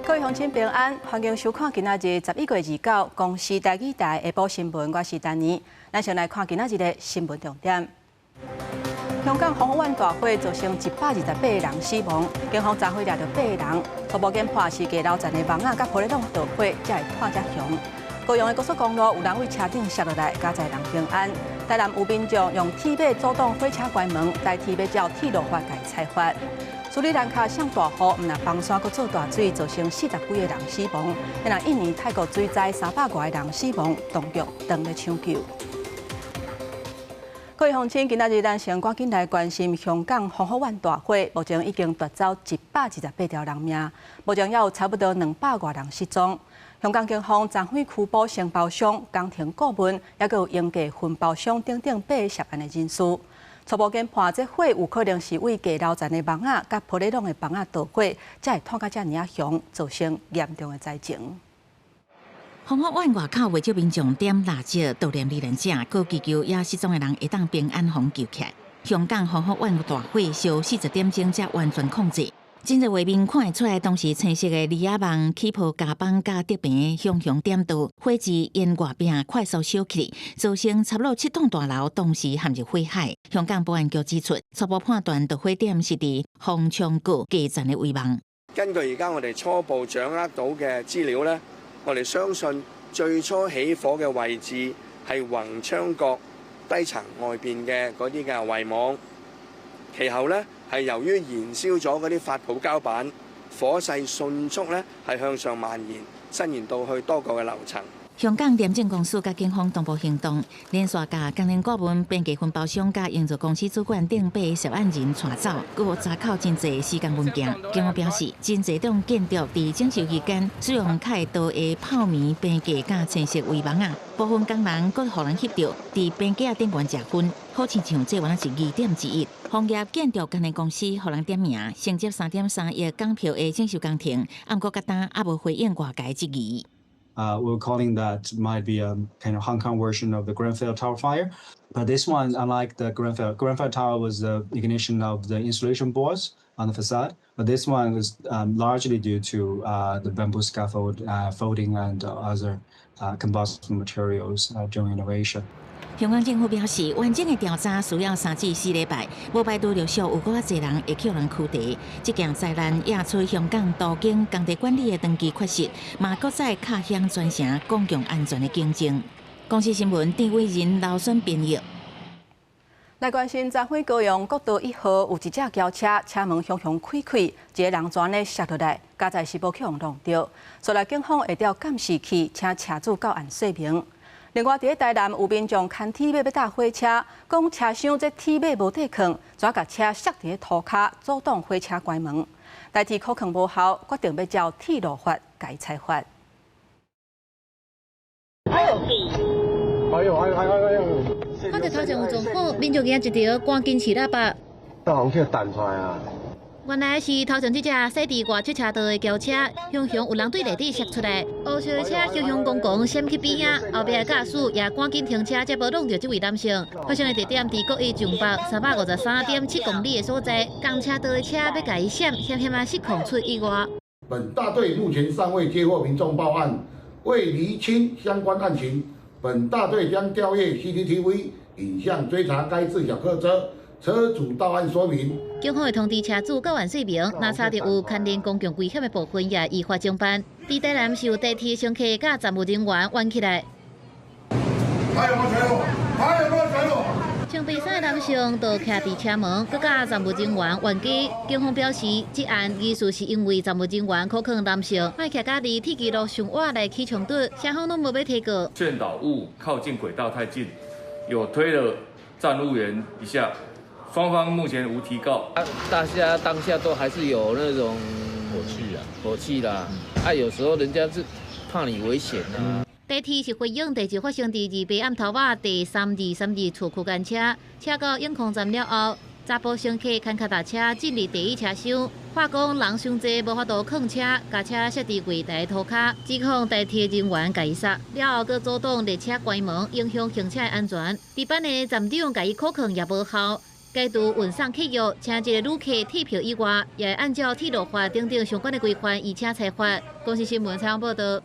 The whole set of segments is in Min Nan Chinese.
各位鄉親平安，歡迎收看今仔日11月29公視台語台下晡新聞，我是丹妮。咱先來看今仔日的新聞重點。香港宏福苑大火造成128個人死亡，警方昨昏掠著八个人，初步研判是低樓層的網仔佮玻璃櫳著火，才會湠遮熊。高雄的高速公路有人對車頂摔落來，佳哉人平安。台南有民眾用鐵馬阻擋火車關門，代替欲照鐵路法共裁罰。斯里蘭卡降大雨，毋但崩山，閣做大水，造成40幾個人死亡。若印尼、泰國水災300外個人死亡，當局當咧搶救。各位鄉親，今仔日咱先趕緊來關心香港宏福苑大火，目前已經奪走128條人命，目前也有差不多200外人失蹤。香港警方昨昏拘捕承包商、工程顧問，抑閣有鷹架分包商等等八個涉案的人士。初步研判，這火有可能是對低樓層的網仔佮玻璃櫳的網仔著火，才會湠甲遮爾仔熊，造成嚴重的災情。宏福苑外口袂少民眾點蠟燭悼念罹難者，閣祈求猶失蹤的人會當平安予救起來。香港宏福苑大火燒40點鐘才完全控制。真濟畫面看會出來，當時青色的籬仔網起泡膠板佮竹棚熊熊點著，火舌沿外壁快速燒起，造成差不多七棟大樓同時陷入火海。香港保安局指出，初步判斷著火點是佇宏昌閣低層的圍網。根據而家我哋初步掌握到嘅資料呢，我哋相信最初起火嘅位置係宏昌閣低層外邊嘅嗰啲嘅圍網，其後呢，係由於燃燒咗嗰啲發泡膠板，火勢迅速呢係向上蔓延，伸延到去多個嘅樓層。香港廉政公署佮警方同步行動，連續共工程顧問、邊架分包商佮營造公司主管等八个涉案人帶走，閣查扣真濟施工文件。警方表示，真濟棟建築佇整修期間使用較會倒的泡棉邊架佮青色圍網仔，部分工人閣予人翕著佇邊架頂懸食薰，好親像這原來是疑點之一。宏業建築工程公司予人點名，承接3.3億港票的整修工程，毋過到今猶無回應外界質疑。 We're calling that might be a kind of Hong Kong version of the Grenfell Tower fire. But this one, unlike the Grenfell Tower was the ignition of the insulation boards on the facade. But this one is largely due to the bamboo scaffold folding and other combustible materials during renovation. 香港政府表示，完整的調查需要3至4禮拜，無排除陸續有閣較濟人會予人拘提。這件災難惹出香港都更工地管理的長期缺失，嘛閣再敲響全城公共安全的警鐘。公視新聞鄭偉仁劉選編譯。來關心，昨昏高雄國道1號有一隻轎車，車門雄雄開開，一个人就按呢摔落來，佳哉是無予人挵著。後來警方會調監視器，請車主到案說明。另外，佇台南有民眾牽鐵馬欲搭火車，講車廂這鐵馬無地囥，就共車摔佇塗跤，阻擋火車關門。代替箍囥無效，決定欲照鐵路法共裁罰。哎呦哎呦哎呦哎呦！看著頭前有撞火，民眾驚一著，趕緊飼喇叭。當去彈出來啊！原來是頭前這隻駛佇外側車道的轎車，雄雄有人對內底摔出來，烏色的車雄雄戇戇閃去邊仔，後壁的駕駛也趕緊停車，才無挵著這位男性。發生的地點佇國一上北353.7公里的所在，仝車道的車欲共伊閃，險險仔失控出意外。本大隊目前尚未接獲民眾報案，為釐清相關案情，本大隊將調閱 CCTV 影像追查該自小客車。車主到案說明。警方會通知車主到案說明，若查著有牽連公共危險的部分，也依法偵辦。佇台南是有地鐵乘客佮站務人員冤起來。還有沒有財路？還有沒有財路？穿白衫的男性就徛佇車門，閣佮站務人員冤家。警方表示，這案疑似是因為站務人員箍勸男性，莫徛佮離鐵支路傷倚來起衝突，雙方攏無欲提告。勸導物靠近軌道太近，有推了站務員一下。雙方目前無提告。啊，大家當下都還是有那種火氣啊，火氣啦。啊，有時候人家是怕你危險啊。地鐵是回應第一發生佇28暗頭仔第3232次區間車，車到永康站了後，查埔乘客牽腳踏車進入第一車廂，話講人傷濟無法度囥車，共車摔佇月台塗跤，指控台鐵人員共伊捒，了後閣阻擋列車關門，影響行車安全。值班的站長共伊箍勸也無效。解除运送契约，请这个旅客退票以外，也會按照鐵路法等等相關的規範，依車裁罰。公視新聞採訪報道。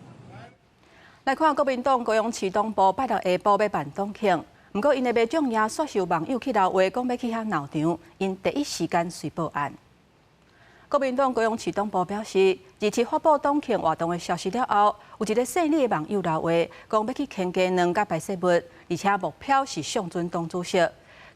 來看國民黨高雄市黨部拜六下晡欲辦黨慶，毋過𪜶的民眾也煞受網友去留話，講欲去遐鬧場，𪜶第一時間隨報案。國民黨高雄市黨部表示，27發布黨慶活動的消息了後，有一个姓李的網友留話，講欲去牽雞卵佮排泄物，而且目標是向準黨主席。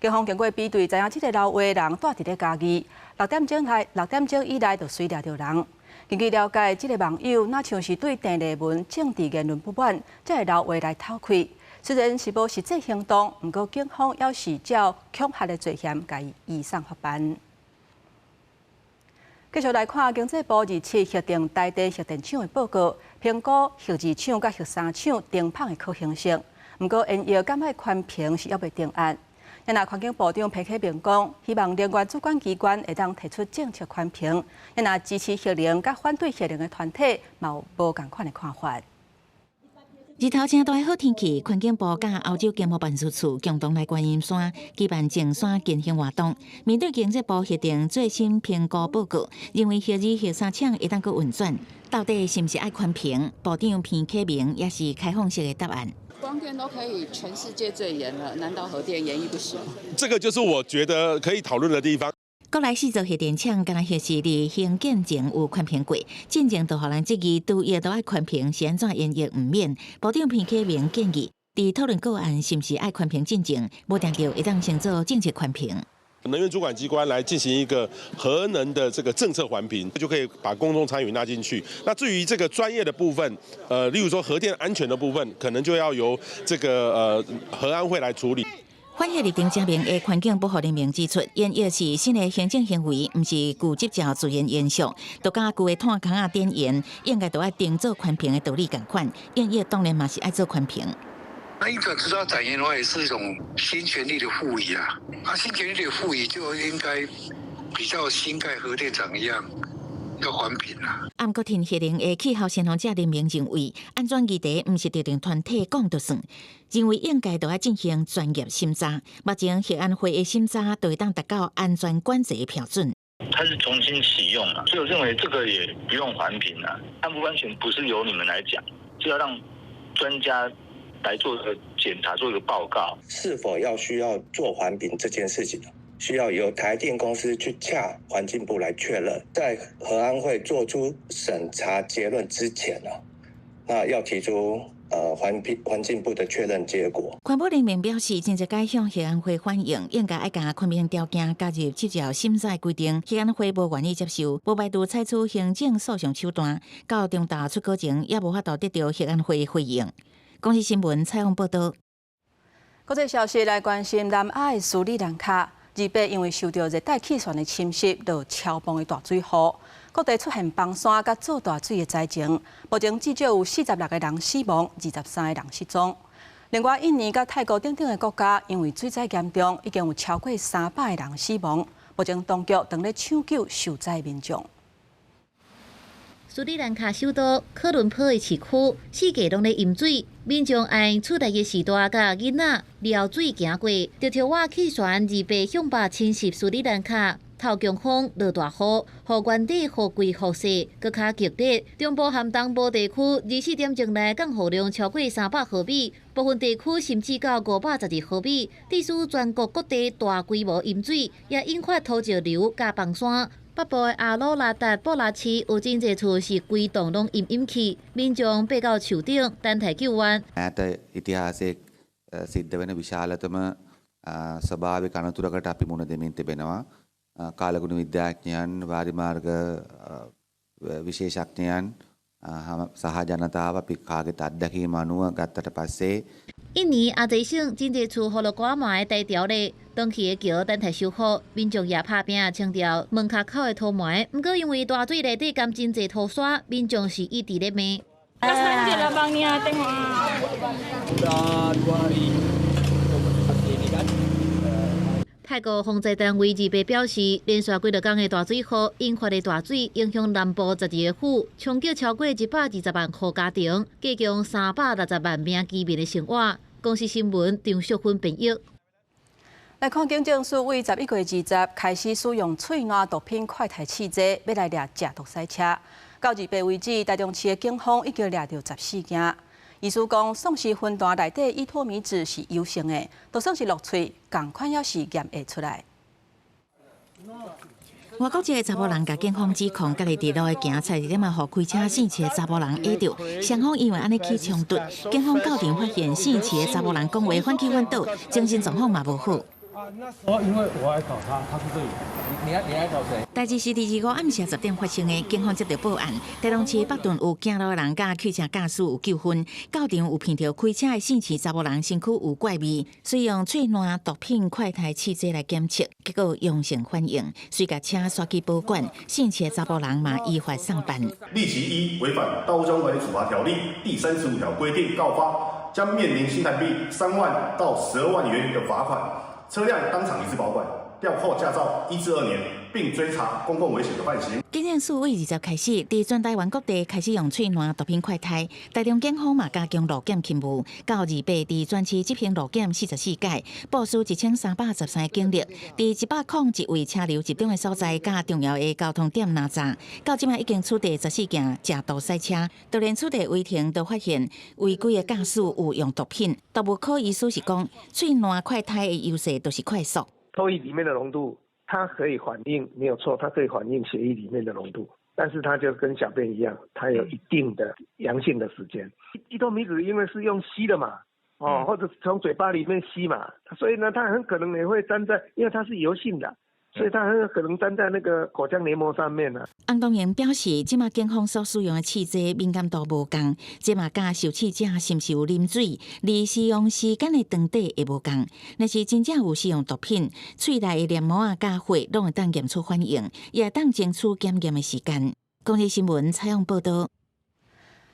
警方經過比對，知影這个留話人蹛佇咧嘉義，6點鐘以來就隨掠著人。根據了解，這个網友若像是對鄭麗文政治言論不滿，才會留話來透氣。雖然是無實際行動，毋過警方猶是照恐嚇的罪嫌，共伊移送法辦。繼續來看經濟部27核定台電核電廠的報告，評估核二廠佮核三廠停麭的可行性。毋過，延役敢愛寬頻是猶未定案。若環境部長彭啟明講，希望能源主管機關會當提出政策寬頻。若支持核能佮反對核能的團體，嘛有無仝款的看法。日頭正大的好天氣，環境部佮歐洲經貿辦事處共同來觀音山舉辦淨山健行活動。面對經濟部核定最新評估報告，認為核二、核三廠會當閣運轉，到底是毋是愛寬頻？部長彭啟明也是開放式的答案。光電都可以全世界最嚴了，難道核電嚴亦不行？這個就是我覺得可以討論的地方。國內四座核電廠，敢若核四佇興建前有寬頻過，進前就予人質疑，除役都愛寬頻是按怎延役毋免。部長彭啟明建議，佇討論個案是毋是愛寬頻進前，無定著會當先做政策寬頻。能源主管機關來進行一個核能的這個政策環評，就可以把公眾參與納進去。那至於這個專業的部分，例如說核電安全的部分，可能就要由這個核安會來處理。反核立場正明的環境保護聯盟指出，延役是新的行政行為，毋是舊執照自然延續。就佮舊的炭墼仔點煙，應該都愛定做寬頻的道理仝款。延役當然嘛是愛做寬頻。那一轉執照展延的話，也是一種新權利的賦予啊。啊，新權利的賦予就應該比較新蓋核電廠一樣。要環評啦。毋過，挺核能的氣候先鋒者聯盟認為，安全議題毋是特定團體講就算，認為應該都愛進行專業審查。目前核安會的審查都會當達到安全管制的標準。它是重新啟用了，所以我認為這個也不用環評啦。安不安全不是由你們來講，就要讓專家來做個檢查，做一個報告。是否要需要做環評這件事情？需要由台電公司去洽環境部來確認，在核安會做出審查結論之前啊，那要提出環境部的確認結果。環保聯盟表示，真濟擺向核安會反映，應該愛共寬頻條件加入執照審查規定，核安會無願意接受，無排除採取行政訴訟手段。到中晝出稿前，也無法度得著核安會回應。公視新聞採訪報導。國際消息來關心南亞的斯里蘭卡。28因為受著熱帶氣旋的侵襲，落超暴的大水雨，各地出現崩山佮做大水的災情。目前至少有46個人死亡，23個人失蹤。另外，印尼佮泰國等等的國家，因為水災嚴重，已經有超過300個人死亡。目前當局正咧搶救受災民眾。斯里蘭卡首都科倫坡的市區，四界攏咧淹水，民眾按厝內的序大佮囡仔撩水行過。熱帶氣旋28向北侵襲斯里蘭卡，透強風、落大雨，予原底雨季雨勢閣較激烈。中部和東部地區24點鐘內降雨量超過300毫米，部分地區甚至到512毫米，致使全國各地大規模淹水，也引發土石流佮崩山。北部的阿魯拉達布拉市有真濟厝是規棟攏淹淹去，民眾爬到樹頂等待救援。 ඈත ඉතිහාසයේ සිද්ධ වෙන විශාලතම ස්වභාවික අනතුරකට අපි මුහුණ දෙමින් තිබෙනවා. කාලගුණ විද්‍යාඥයන්, වාරිමාර්ග විශේෂඥයන් සහ ජනතාව අපි කාගෙත් අත්දැකීම අනුව ගත්තට පස්සේ 印尼阿濟省真濟厝予落寒霾呆牢咧，斷去的橋等待修復，民眾也拍拚清掉門跤口的塗霾。毋過因為大水內底含真濟土沙，民眾是一直咧罵。 Sudah 2 hari seperti ini kan. 泰國防災單位28表示，連續幾落工的大水雨引發的大水，影響南部12個府，衝擊超過120萬戶家庭，計共360萬名居民的生活。公視新聞張淑芬編譯。來看警政署為11月20開始使用喙瀾毒品快篩試劑，欲來掠食毒駛車。到28為止，台中市的警方已經掠著14件。醫師講，喪屍魂彈內底依托咪酯是陽性的，就算是落喙，仝款猶是驗會出來。外國籍的查埔人共警方指控，家己佇路的行，差一點仔予開車性刺的查埔人壓著，雙方因為按呢起衝突，警方到場發現性刺的查埔人講話反起反倒，精神狀況嘛無好。那時候因為我愛搞他，他是這裡。你愛搞誰？代誌是佇25暗時10點發生的，警方接著報案，台中市北屯有行路的人佮汽車駕駛有糾紛，到場有聞著開車的姓氏查埔人身軀有怪味，遂用喙瀾毒品快篩試劑來檢測，結果陽性反應，遂共車徙去保管，姓氏的查埔人嘛依法送辦。立即依違反《道路交通管理處罰條例》第35條規定告發，將面臨新台幣3萬到12萬元的罰款。車輛當場移置保管，吊扣駕照1至2年，並追查公共危險的犯行。警政署為20開始，佇全台灣各地開始用喙瀾毒品快篩，台中警方嘛加強路檢勤務，到28佇全市執行路檢44屆，部署1313警力，佇101位車流集中的所在，佮重要的交通點攔查，到這擺已經取締14件食毒賽車，就連取締違停都發現違規的駕駛有用毒品。毒物科醫師是講，喙瀾快篩的優勢就是快速。唾液裡面的濃度，它可以反映，沒有錯，它可以反映血液裡面的濃度，但是它就跟小便一樣，它有一定的陽性的時間。依托咪酯因為是用吸的嘛，哦，或者從嘴巴裡面吸嘛，所以呢，它很可能也會粘在，因為它是油性的，所以它很可能粘在那個口腔黏膜上面呢。洪東瑩表示，這馬警方所使用的試劑敏感度無仝，這嘛佮受試者是毋是有啉水，而使用時間的長短會無仝。若是真正有使用毒品，喙內的黏膜啊、佮血攏會當驗出反應，也會當爭取檢驗的時間。公視新聞採訪報導。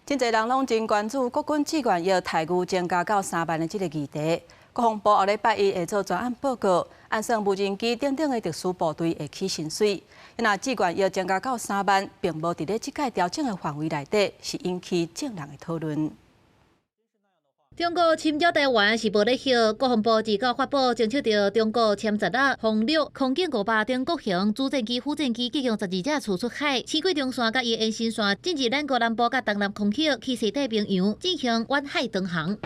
真濟人攏真關注國軍志願役待遇增加到3萬的這个議題。國防部後禮拜一會做專案報告，按算無人機等等的特殊部隊會起薪水。若志願役增加到3萬，並無佇咧這屆調整的範圍內底，是引起眾人的討論。中國侵擾台灣是無咧歇，國防部29發布偵測著中國殲十六、轟六、空警500等各型主戰機、副戰機，共12隻次出海，輕軌中線佮伊延伸線進入咱國南部佮東南空域，去西太平洋進行遠海導航。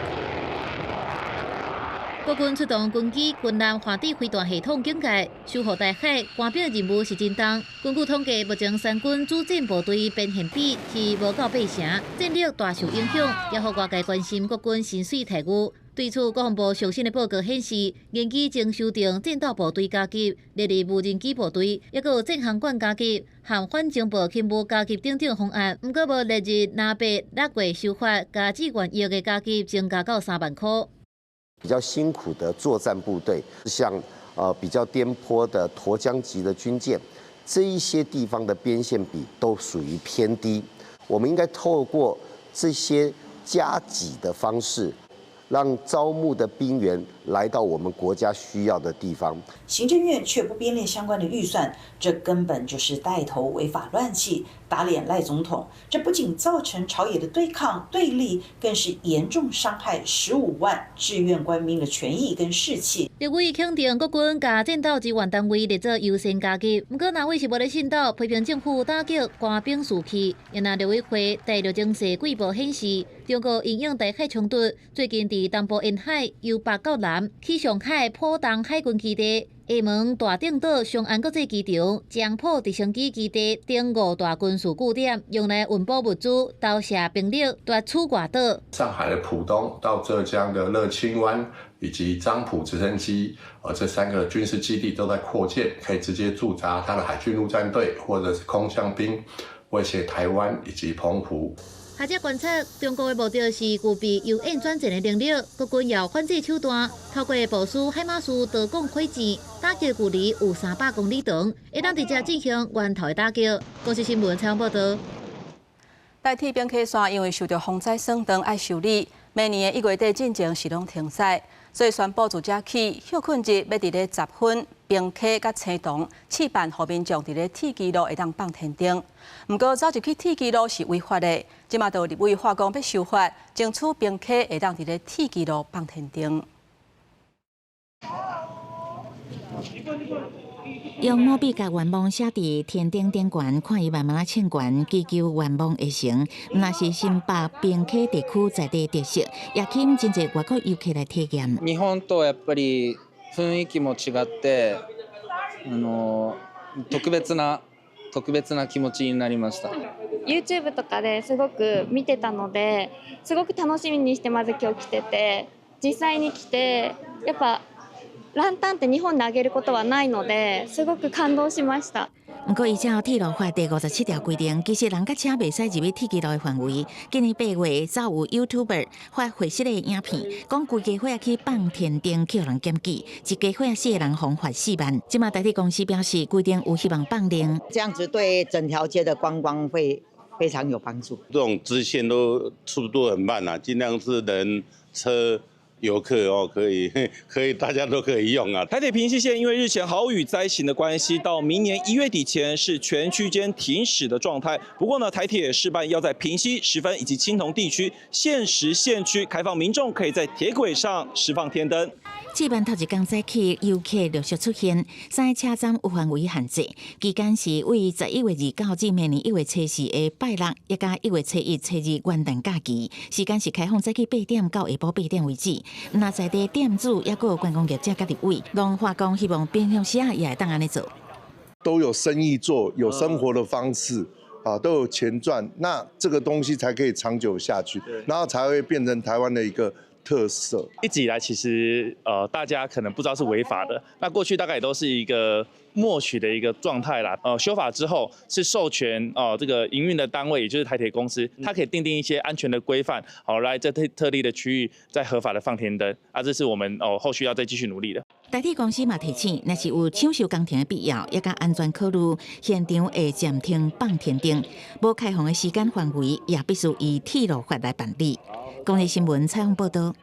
國軍出動軍機、軍艦、反制飛彈系統警戒，守護台海，官兵的任務是真重。根據統計，目前三軍主戰部隊編練比是無夠八成，戰力大受影響，也予外界關心國軍薪水待遇。對此，國防部上新的報告顯示，研擬將修訂戰鬥部隊加級、列入無人機部隊，抑閣有戰航管加級和反情報勤務加級等等方案。毋過無列入南北六月修法，共志願役的加級增加到3萬箍。比較辛苦的作戰部隊，像比較顛簸的沱江級的軍艦，這一些地方的編憲比都屬於偏低。我們應該透過這些加給的方式，讓招募的兵員來到我們國家需要的地方。行政院卻不編列相關的預算，這根本就是帶頭違法亂紀，打臉賴總統。這不僅造成朝野的對抗對立，更是嚴重傷害15萬志願官兵的權益跟士氣。立委肯定國軍共戰鬥支援單位列做優先加級，毋過藍委是無咧信道，批評政府打擊官兵士氣。因為陸委會第六種世季報顯示，中國因應台海衝突，最近佇東部沿海由北到南去上海浦東海軍基地、廈門大嶝島松安國際機場、漳浦直升機基地等五大軍事據點，用來運補物資、投射兵力、奪取外島。上海的浦東到浙江的樂清灣以及漳浦直升機，這三個軍事基地都在擴建，可以直接駐紮他的海軍陸戰隊或者是空降兵，威脅台灣以及澎湖。學者觀察，中國的目的是具備由遠轉戰的能力，國軍有反制手段，透過部署海馬斯多管火箭，打擊距離有300公里長，會當直接進行源頭的打擊。公視新聞採訪報導。台鐵平溪線因為受著風災損斷愛修理，明年的1月底進前是攏停駛，所以宣布自這起歇睏日欲佇咧十分、平溪佮青桐試辦，予民眾佇咧鐵支路會當放天燈。毋過走入去鐵支路是違法的，這馬就立委話講欲修法，爭取平溪會當佇咧鐵支路放天燈。用毛筆共願望寫佇天頂頂懸，看伊慢慢仔升懸，祈求願望會成。若是新北平溪地區在地特色，也吸引真濟外國遊客來體驗。日本とやっぱり雰囲気も違って、特別な気持ちになりました。 YouTube とかですごく見てたので、すごく楽しみにしてまず今日来てて、実際に来てやっぱランタンって日本であげることはないので、すごく感動しました。毋過，依照鐵路法第57條規定，其實人佮車袂使入去鐵支路的範圍。今年8月，早有 YouTuber 發血色的影片，講規家伙去放天燈去予人檢舉，一家伙四个人予罰4萬。這馬台鐵公司表示，規定有希望放寬。這樣子對整條街的觀光會非常有幫助。這種支線都速度很慢啊，盡量是人車。遊客哦，可以，大家都可以用啊。台鐵平溪線因為日前豪雨災情的關係，到明年1月底前是全區間停駛的狀態。不過呢，台鐵試辦要在平溪、十分以及青銅地區限時限區開放，民眾可以在鐵軌上施放天燈。試辦頭一工早起，遊客陸續出現，三个車站有範圍限制，期間是為11月29至明年1月24的拜六，抑佮1月1、初二元旦假期，時間是開放早起8點到下晡8點為止。若在地店主抑閣有觀光業者佮立委，攏話講希望平常時啊也會當按呢做。都有生意做，有生活的方式，啊，都有錢賺，那這個東西才可以長久下去，然後才會變成台灣的一個特色。一直以來，其實大家可能不知道是違法的。那過去大概也都是一個默許的一個狀態啦。修法之後是授權哦，這個營運的單位，也就是台鐵公司，它可以訂定一些安全的規範，好來在特定的區域再合法的放天燈。啊，這是我們哦後續要再繼續努力的。台鐵公司嘛提醒，若是有搶修工程的必要，抑佮安全考慮，現場會暫停放天燈，無開放的時間範圍也必須依鐵路法來辦理。公視新聞採訪報導。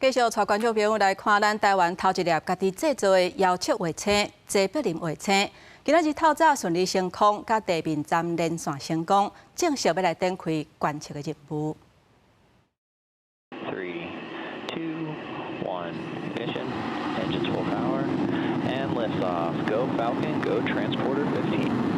繼續帶觀眾朋友來看咱台灣頭一粒家己製造的遙測衛星坐標林衛星，今仔日透早順利升空，佮地面站連線成功，正式欲來展開觀測的任務。 Three, two, one, ignition, engines full power, and lift off. Go Falcon, go Transporter 15.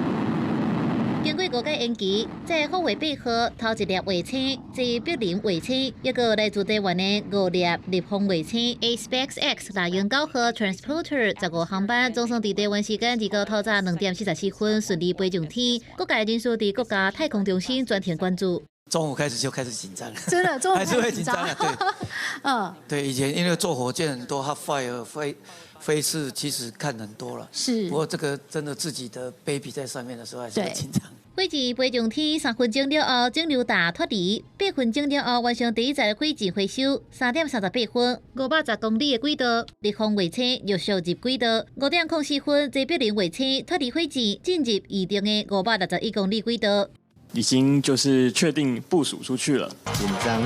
經過五屆延期，這福衛八號頭一粒衛星，坐標林衛星，抑閣來自台灣的五粒立方衛星 ASPEX X 獵鷹9號 Transporter 15航班，總算佇台灣時間29透早2點44分順利飛上天。各界人士佇國家太空中心全程關注。中午開始就開始緊張，真的，中午還是會緊張的，對，對，以前因為坐火箭很多，它 fire 飛飛次其實看很多了，不過這個真的自己的 baby 在上面的時候，還是會緊張。火箭飛上天3分鐘了後，整流罩脫離；8分鐘了後，完成第一載火箭回收。3點38分，510公里的軌道，立方衛星陸續入軌道。5點04分，坐標林衛星脫離火箭，進入預定的561公里軌道。已經就是確定部署出去了。緊張，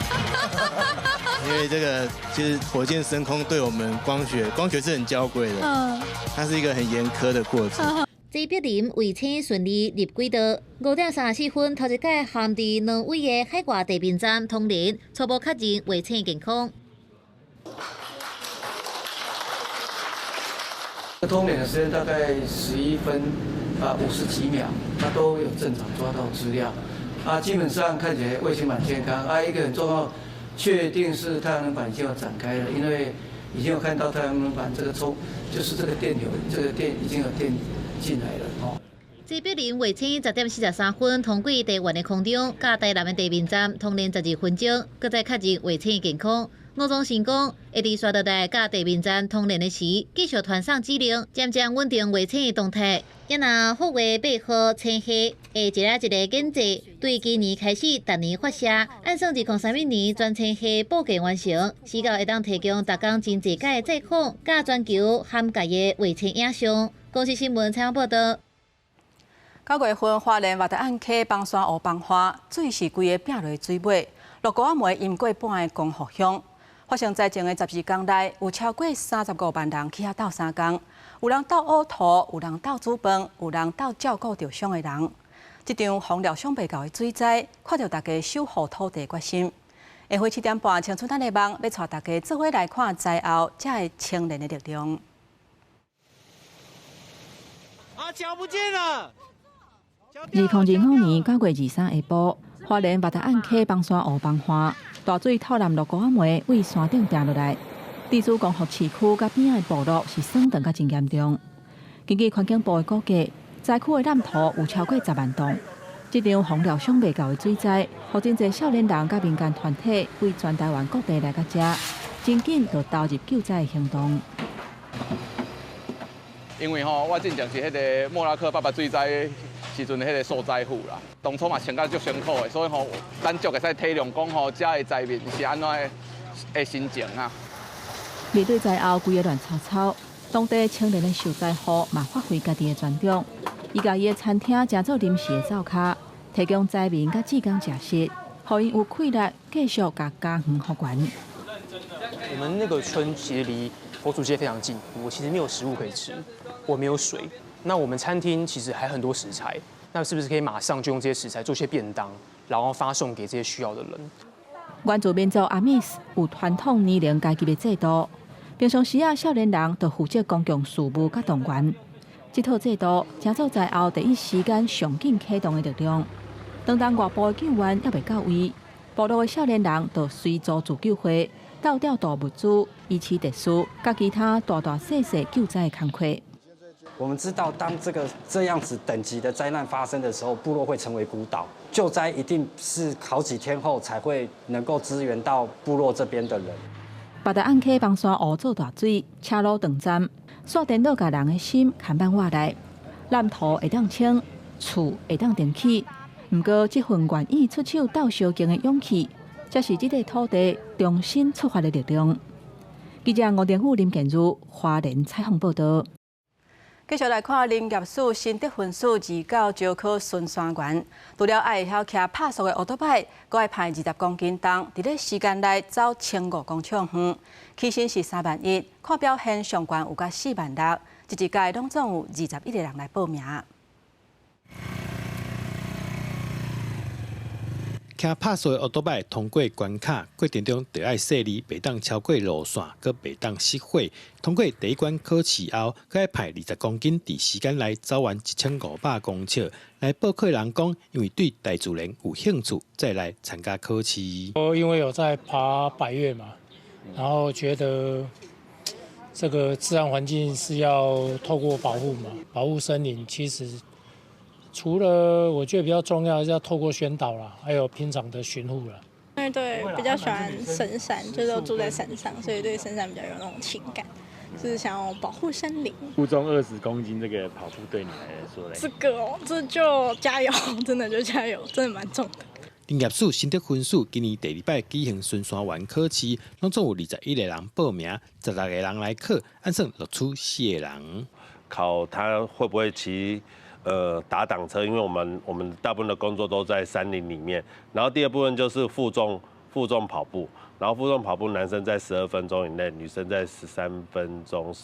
因為這個其實火箭升空對我們光學，光學是很嬌貴的，它是一個很嚴苛的過程。坐標林衛星順利入軌道，5點34分，頭一擺和佇挪威的海外地面站通聯，初步確認衛星健康。通聯的時間大概11分50幾秒，它都有正常抓到資料。啊，基本上看起來衛星蠻健康。啊，一個很重要，確定是太陽能板已經有展開了，因為已經有看到太陽能板這個充，就是這個電流，這個電已經有電進來了。哦。坐標林衛星10點43分通過台灣的空中，佮台南的地面站通聯12分鐘，閣再確認衛星健康。吳宗成講，會佇紲落來佮地面站通聯的時，繼續傳送指令，漸漸穩定衛星的動態。也若福衛八號星系會一个一个研製，對今年開始，逐年發射，按算2031年全星系布建完成，時到會當提供逐工真濟改的載訪，佮全球涵蓋的衛星影像。公視新聞採訪報導。 9月份，花蓮外台岸溪枋山湖崩岸，水是規个拚落水尾，落雨仔暝淹過半个光復鄉。發生災情的12工內，有超過35萬人去遐鬥相共，有人鬥嘔吐，有人鬥煮飯，有人鬥照顧著傷的人。這場風料想袂到的水災，看著大家守護土地決心。下晡7點半，青春咱的夢欲帶大家做伙來看災後這个青年的力量。腳不見了。2025年9月23下晡，花蓮八達嶺溪枋山湖崩岸，大水透濫落高仔梅對山頂碇落來。地主光復市區佮邊仔的部落是損斷甲真嚴重。根據環境部的估計，災區的濫土有超過10萬噸。這場風料想袂到的水災，予真濟少年人佮民間團體對全台灣各地來到遮，真緊就投入救災的行動。因為吼，我進前是彼个莫拉克八八水災時陣彼个受災戶啦，當初嘛穿甲足辛苦的，所以吼，咱足會使體諒講吼，遮的災民是按怎的心情啊。面對災後規个亂糟糟，當地青年的受災戶嘛發揮家己的專長，伊共伊的餐廳成做臨時的灶跤，提供災民佮志工食食，予𪜶有氣力繼續共家園復原。我們那個村其實離佛祖街非常近，我其實沒有食物可以吃，我沒有水。那我們餐廳其實還很多食材，那是不是可以馬上就用這些食材做些便當，然後發送給這些需要的人？原住民族阿密斯有傳統年齡階級的制度，平常時啊，少年人就負責公共事務佮動員。這套制度成做災後第一時間上緊啟動的力量。當當外部的救援猶未到位，部落的少年人就隨組自救會，鬥調度物資、維持秩序，佮其他大大細細救災的工課。我們知道，當這個這樣子等級的災難發生的時候，部落會成為孤島，救災一定是好幾天後才會能夠支援到部落這邊的人。八達嶺溪枋山湖做大水，車路斷站，煞顛倒共人的心牽絆活來。濫土會當清，厝會當重起，毋過這份願意出手鬥相共的勇氣，才是這塊土地重新出發的力量。記者吳定宇、林建如，花蓮採訪報導。繼續來看林業署新竹分署29招考巡山員，除了愛會曉騎拍速的歐多擺，閣愛攀20公斤重，佇咧時間內走1500公尺遠，起薪是3萬1，看表現上懸有到4萬6，這一屆攏總有21個人來報名。騎拍速的歐多擺通過關卡過程中，著愛細膩，袂當超過路線，閣袂當熄火。通過第一關考試後，閣愛攀20公斤，佇時間內走完1500公尺。來報考的人講，因為對大自然有興趣，才來參加考試。我因為有在爬百岳嘛，然後覺得這個自然環境是要透過保護嘛，保護森林其實。除了我覺得比較重要，是要透過宣導啦，還有平常的巡護啦。因為對比較喜歡深山，就是都住在山上，所以對深山比較有那種情感，就是想要保護森林。負重20公斤這個跑步對你來說咧？這個哦，這就加油，真的就加油，真的蠻重的。林業署新竹分署今年第二擺舉行巡山員考試，攏總有21個人報名，16個人來考，按算錄取四個人。考他會不會騎？打擋車，因為我們大部分的工作都在山林裡面。然後第二部分就是負重跑步，然後負重跑步，男生在12分鐘以內，女生在13分鐘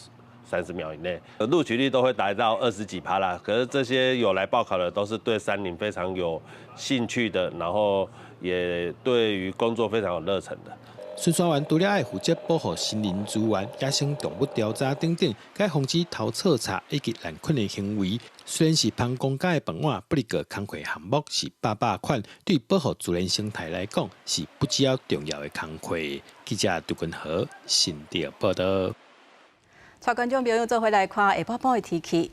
30秒以內，錄取率都會達到20幾趴啦。可是這些有來報考的，都是對山林非常有興趣的，然後也對於工作非常有熱忱的。巡山員除了愛負責保護森林資源、野生動物調查等等，閣防止偷採茶以及濫墾的行為。雖然是捧公家的飯碗，不過工課項目是百百款，對保護自然生態來講是不只要重要的工課。記者杜根和新竹報導。帶觀眾朋友做伙來看下晡晡的天氣。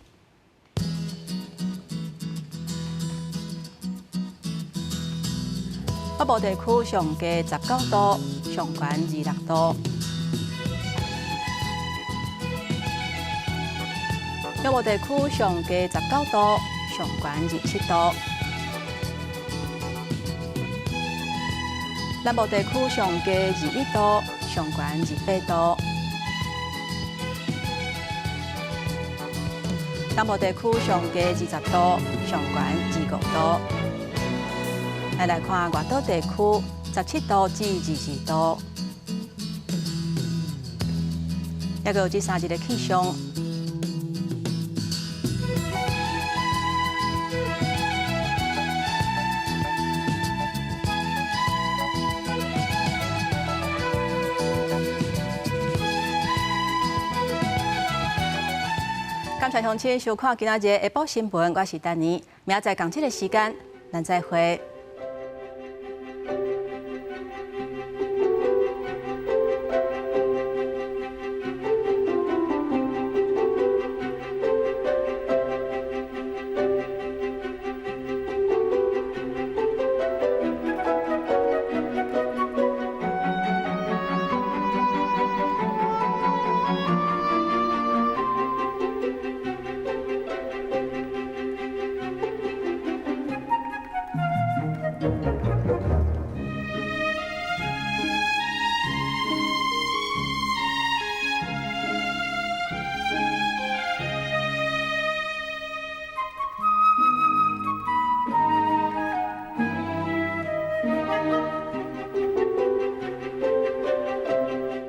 北部地區上低19度，上懸26度。中部地區上低19度，上懸27度。南部地區上低21度，上懸28度。東部地區上低20度，上懸25度。來看外島地區，17度至22度。猶閣有這3日的氣象。感謝鄉親收看今仔日下晡新聞，我是丹妮，明仔載仝這个時間，咱再會。